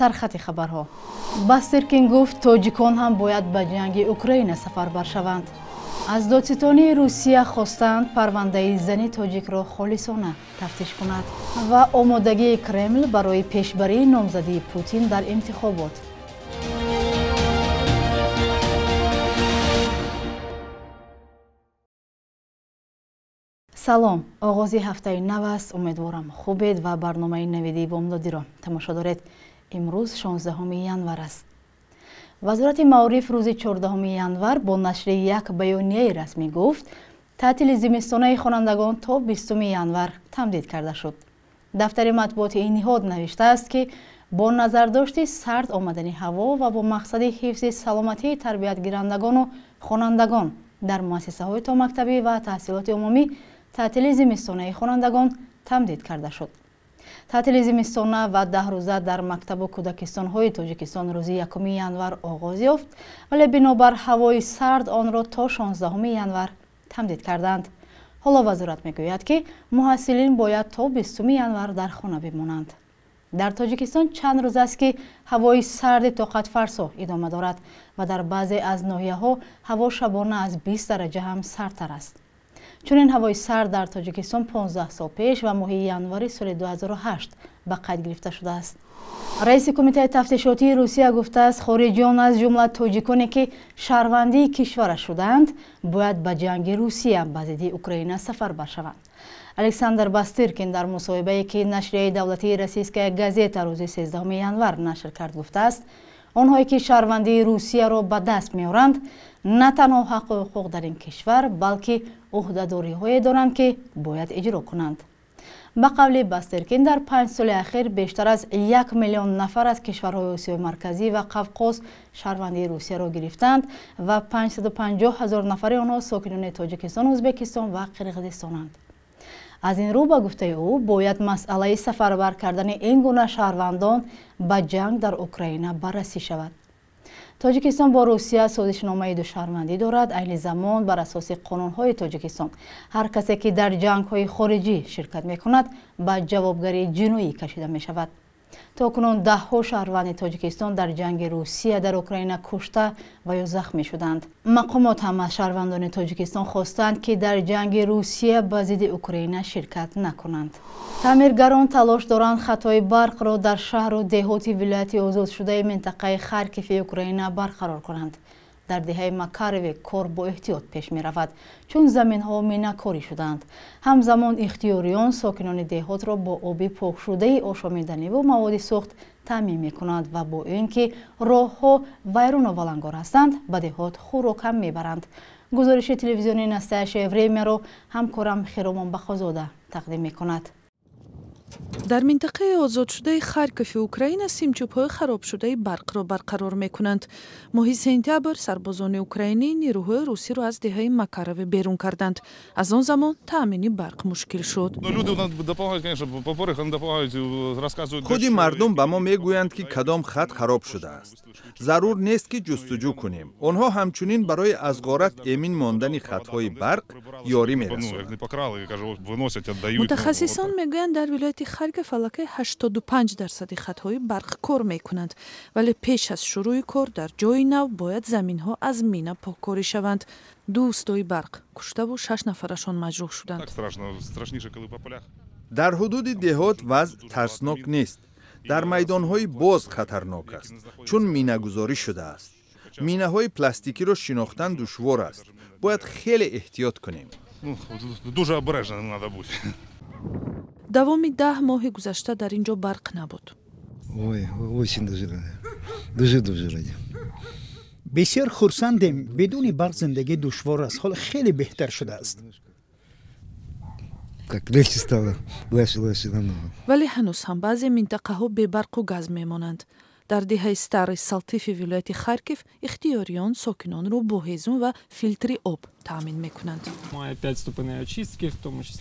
Сархати хабарҳо. Бастеркин гуфт, тоҷикон ҳам бояд ба ҷанги Украина сафарбар шаванд. Аз додситонии Русия хостанд парвандаи зани тоҷикро холисона тафтиш кунад ва омодагии Кремл барои пешбарии номзадии Путин дар интихобот. Салом, оғози ҳафтаи нав аст. Умедворам хубед ва барномаи навидии бомдодиро тамошо доред. Имрӯз 16 январ аст. Вазорати маориф рӯзи 14 январ бо нашри як баёнияи расмӣ гуфт, таътили зимистонаи хонандагон то 20 январ тамдид карда шуд. Дафтари матбуоти ин ниҳод навиштааст, ки бо назардошти сард омадани ҳаво ва бо мақсади ҳифзи саломатии тарбиятгирандагону хонандагон дар муассисаҳои томактабӣ ва таҳсилоти умумӣ таътили зимистонаи хонандагон тамдид карда шуд. Таътили зимистона ва 10 рӯза дар мактабу кӯдакистонҳои Тоҷикистон рӯзи 1 январ оғоз ёфт, вале бинобар ҳавои сард онро то 16 январ тамдид карданд. Ҳоло вазорат мегӯяд, ки муҳассилин бояд то 20 январ дар хона бимонанд. Дар Тоҷикистон чанд рӯз аст, ки ҳавои сарди тоқатфарсо идома дорад ва дар баъзе аз ноҳияҳо ҳаво шабона аз 20 дараҷа ҳам сардтар аст. Чунин ҳавои сард дар Тоҷикистон 15 сол пеш ва моҳи январи соли 2008 ба қайд гирифта шудааст. Раиси Кумитаи тафтишотии Русия гуфтааст, хориҷиён, аз ҷумла тоҷиконе, ки шаҳрвандии кишвара шудаанд, бояд ба ҷанги Русия ба зидди Украина сафарбар шаванд. Александр Бастыркин дар мусоҳибае, ки нашрияи давлатии «Российская газета» рӯзи 13 январ нашр кард, гуфтааст, онҳое ки шаҳрвандии Русияро ба даст меоранд, на танҳо ҳаққу ҳуқуқ дар ин кишвар, балки ӯҳдадориҳое доранд, ки бояд иҷро кунанд. Ба қавли Бастеркин, дар 5 соли ахир бештар аз 1 миллион нафар аз кишварҳои Осиёи Марказӣ ва Қавқоз шаҳрвандии Русияро гирифтанд ва 550 ҳазор нафари онҳо сокинони Тоҷикистон, Ӯзбекистон ва Қирғизистонанд. Аз ин рӯ, ба гуфтаи ӯ, бояд масъалаи сафарбар кардани ин гуна шаҳрвандон ба ҷанг дар Украина баррасӣ шавад. Тоҷикистон бо Русия созишномаи душаҳрвандӣ дорад. Айни замон, бар асоси қонунҳои Тоҷикистон, ҳар касе ки дар ҷангҳои хориҷӣ ширкат мекунад, ба ҷавобгарии ҷиноӣ кашида мешавад. То кунун даҳҳо шаҳрванди Тоҷикистон дар ҷанги Русия дар Украина кушта ва ё захмӣ шуданд. Мақомот ҳам аз шаҳрвандони Тоҷикистон хостанд, ки дар ҷанги Русия ба зидди Украина ширкат накунанд. Таъмиргарон талош доранд хатҳои барқро дар шаҳру деҳоти вилояти озодшудаи минтақаи Харкиви Украина барқарор кунанд. Дар деҳаи Макарове кор бо эҳтиёт пеш меравад, чун заминҳо минакорӣ шудаанд. Ҳамзамон ихтиёриён сокинони деҳотро бо оби покшудаи ошомиданиву маводи сӯхт таъмин мекунанд ва бо ин ки роҳҳо вайрону валангор ҳастанд, ба деҳот хӯрок ҳам мебаранд. Гузориши телевизиони «Настоящее время» ро ҳамкорам Хиромон Бахозода тақдим мекунад. Дар минтақаи озодшудаи Харкови Украина симчӯбҳои харобшудаи барқро барқарор мекунанд. Моҳи сентябр сарбозони украинӣ нерӯҳои русиро аз деҳаи Макарове берун карданд. Аз он замон таъмини барқ мушкил шуд. Худи мардум ба мо мегӯянд, ки кадом хат хароб шудааст. Зарур нест, ки ҷустуҷӯ кунем. Онҳо ҳамчунин барои аз ғорат эмин мондани хатҳои барқ ёрӣ мерасонанд. Мутахассисон мегӯянд, дар вилояти Харьков аллакай 85 дарсади хатҳои барқ кор мекунанд, вале пеш аз шурӯи кор дар ҷои нав бояд заминҳо аз мина поккорӣ шаванд. Ду устои барқ куштаву шаш нафарашон маҷрӯҳ шуданд. Дар ҳудуди деҳот вазъ тарснок нест. Дар майдонҳои боз хатарнок аст, чун минагузорӣ шудааст. Минаҳои пластикиро шинохтан душвор аст. Бояд хеле эҳтиёт кунем. Дуже обережно надо бути. Давоми 10 моҳи гузашта дар ин ҷо барқ набуд. Ой, очень дуже ради. Дуже дуже ради. Бисёр хурсандем. Бидуни барқ зиндагӣ душвор аст, ҳоло хеле беҳтар шудааст. Как легче стало, легче, легче намного. Вале ҳанӯз ҳам баъзе минтақаҳо бебарқу газ мемонанд. Дар деҳаи Старый Салтифи вилояти Харкив ихтиёриён сокинонро бо ҳезум ва филтри об таъмин мекунанд.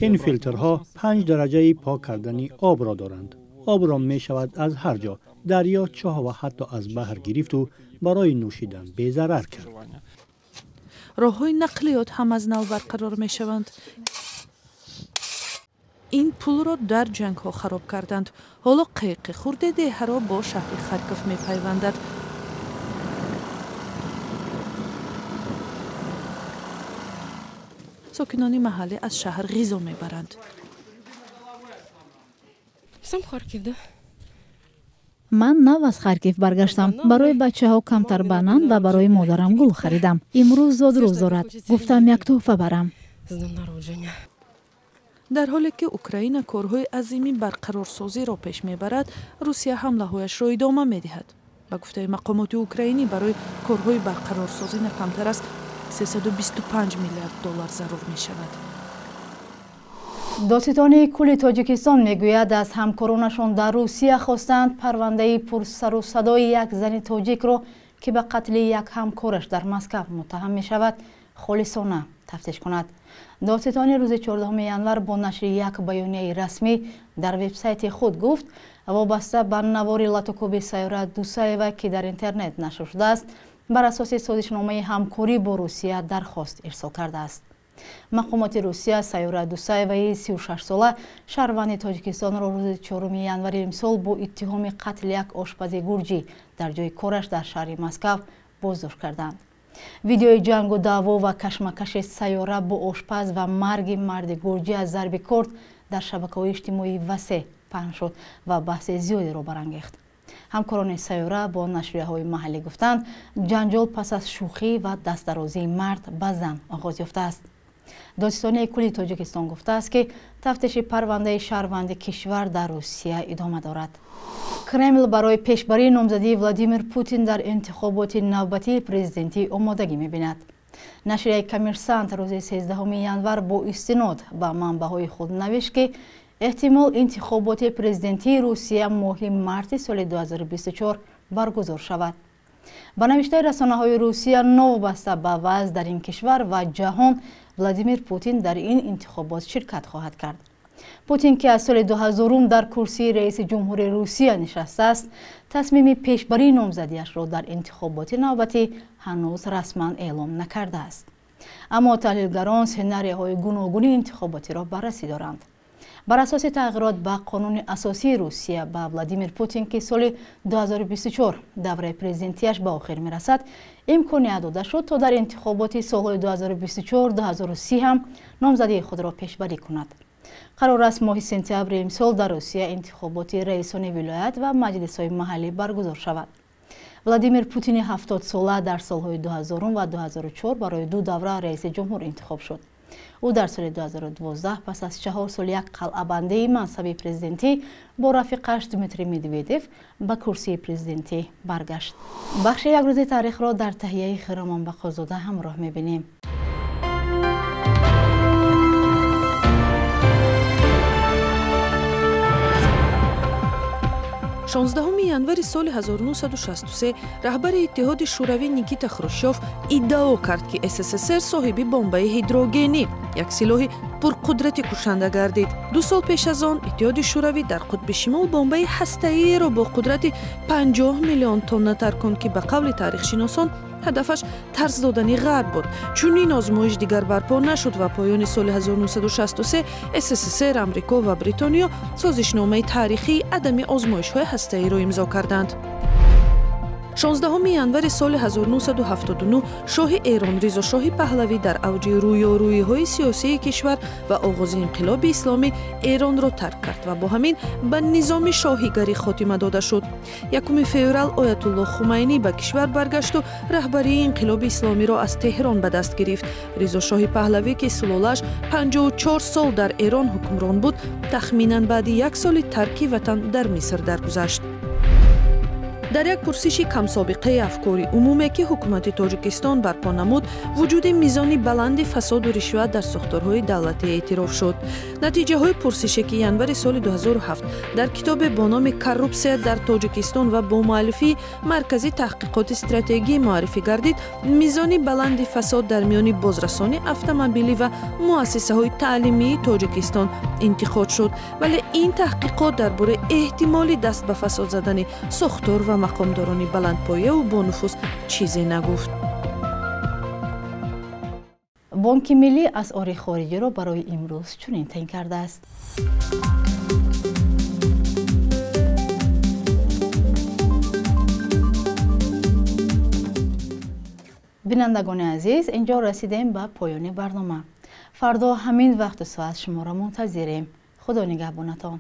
Ин филтрҳо панҷ дараҷаи пок кардани обро доранд. Обро мешавад аз ҳар ҷо, дарё, чоҳ ва ҳатто аз баҳр гирифту барои нӯшидан безарар кард. Роҳҳои нақлиёт ҳам аз нав барқарор мешаванд. Ин пулро дар ҷангҳо хароб карданд. Ҳоло қиқи хурде деҳаро бо шаҳри Харков мепайвандад. Сокинони маҳаллӣ аз шаҳр ғизо мебаранд. Сам Харкив, да? Ман нав аз Харкив баргаштам. Барои бачаҳо камтар банан ва барои модарам гул харидам. Имрӯз зодрӯз дорад. Гуфтам, як тӯҳфа барам. Дар ҳоле ки Украина корҳои азими барқарорсозиро пеш мебарад, Русия ҳамлаҳояшро идома медиҳад. Ба гуфтаи мақомоти украинӣ, барои корҳои барқарорсозӣ на камтар аз 325 миллиард доллар зарур мешавад. Додситонии кулли Тоҷикистон мегӯяд, аз ҳамкоронашон дар Русия хостанд парвандаи пурсару садои як зани тоҷикро, ки ба қатли як ҳамкораш дар Москав муттаҳам мешавад, холисона тафтиш кунад. Додситонӣ рӯзи 14 январ бо нашри як баёнияи расмӣ дар вебсайти худ гуфт, вобаста ба навори латукӯби Сайёра Дусаева, ки дар интернет нашр шудааст, бар асоси созишномаи ҳамкорӣ бо Русия дархост ирсол кардааст. Мақомоти Русия Сайёра Дусаеваи 36сола, шаҳрванди Тоҷикистонро, рӯзи 4 январи имсол бо иттиҳоми қатли як ошпази гурҷӣ дар ҷои кораш дар шаҳри Москав боздошт карданд. Видеои ҷангу даъво ва кашмакаши Сайёра бо ошпаз ва марги марди гурҷӣ аз зарби корд дар шабакаҳои иҷтимоӣ васеъ паҳн шуд ва баҳси зиёдеро барангехт. Ҳамкорони Сайёра бо нашрияҳои маҳаллӣ гуфтанд, ҷанҷол пас аз шӯхӣ ва дастдарозии мард ба зан оғоз ёфтааст. Додситонии кулли Тоҷикистон гуфтааст, ки тафтиши парвандаи шаҳрванди кишвар дар Русия идома дорад. Кремл барои пешбарии номзадии Владимир Путин дар интихоботи навбатии президентӣ омодагӣ мебинад. Нашрияи Коммерсант рӯзи 13 январ бо истинод ба манбаъҳои худ навишт, ки эҳтимол интихоботи президентии Русия моҳи марти соли 2024 баргузор шавад. Ба навиштаи расонаҳои Русия, новобаста ба вазъ дар ин кишвар ва ҷаҳон, Владимир Путин дар ин интихобот ширкат хоҳад кард. Путин, ки аз соли 2000 дар курсии раиси ҷумҳури Русия нишастааст, тасмими пешбарии номзадиашро дар интихоботи навбатӣ ҳанӯз расман эълом накардааст. Аммо таҳлилгарон сценарияҳои гуногуни интихоботиро баррасӣ доранд. Бар асоси тағйирот ба қонуни асосии Русия, ба Владимир Путин, ки соли 2024 давраи президентияш ба охир мерасад, имконият дода шуд, то дар интихоботи солҳои 2024-2030 ҳам номзадии худро пешбарӣ кунад. Қарор аст, моҳи сентябри имсол дар Русия интихоботи раисони вилоят ва маҷлисҳои маҳаллӣ баргузор шавад. Владимир Путини 70сола дар солҳои 2000 ва 2004 барои ду давра раиси ҷумҳур интихоб шуд. Ӯ дар соли 2012 пас аз 4 сол як қалъабандии мансаби президентӣ бо рафиқаш Дмитрий Медведев ба курсии президентӣ баргашт. Бахши як рӯзи таърихро дар таҳияи Хиромон Бақозода ҳамроҳ мебинем. 16 январи соли 1963 раҳбари Иттиҳоди Шӯравӣ Никита Хрущёв иддао кард, ки СССР соҳиби бомбаи ҳидрогенӣ, як силоҳи пурқудрати кушанда гардид. 2 сол пеш аз он Иттиҳоди Шӯравӣ дар қутби шимол бомбаи ҳастаиеро бо қудрати 50 миллион тонна тарконд, ки ба қавли таърихшиносон ҳадафаш тарс додани Ғарб буд. Чунин озмоиш дигар барпо нашуд ва поёни соли 1963 СССР, Амрико ва Бритониё созишномаи таърихии адами озмоишҳои ҳастаиро имзо карданд. 16 январи соли 1979 шоҳи Эрон Ризошоҳи Паҳлавӣ дар авҷи рӯёрӯиҳои сиёсии кишвар ва оғози инқилоби исломӣ Эронро тарк кард ва бо ҳамин ба низоми шоҳигарӣ хотима дода шуд. 1 феврал Оятулло Хумайнӣ ба кишвар баргашту раҳбарии инқилоби исломиро аз Теҳрон ба даст гирифт. Ризошоҳи Паҳлавӣ, ки сулолааш 54 сол дар Эрон ҳукмрон буд, тахминан баъди як соли тарки ватан дар Миср даргузашт. Дар як пурсиши камсобиқаи афкори умуме, ки ҳукумати Тоҷикистон барпо намуд, вуҷуди мизони баланди фасоду ришват дар сохторҳои давлатӣ эътироф шуд. Натиҷаҳои пурсише, ки январи соли 2007 дар китобе бо номи «Коррупсия дар Тоҷикистон» ва бо муаллифии Маркази таҳқиқоти стратегӣ муаррифӣ гардид, мизони баланди фасод дар миёни бозрасони автомобилӣ ва муассисаҳои таълимии Тоҷикистон интиқод шуд. Вале ин таҳқиқот дар бораи эҳтимоли даст ба фасод задани сохтор ва мақомдорони баландпояву бонуфуз чизе нагуфт. Бонки миллӣ асъори хориҷиро барои имрӯз чунин таъин кардааст. Бинандагони азиз, инҷо расидем ба поёни барнома. Фардо ҳамин вақту соат шуморо мунтазирем. Худо нигаҳбонатон.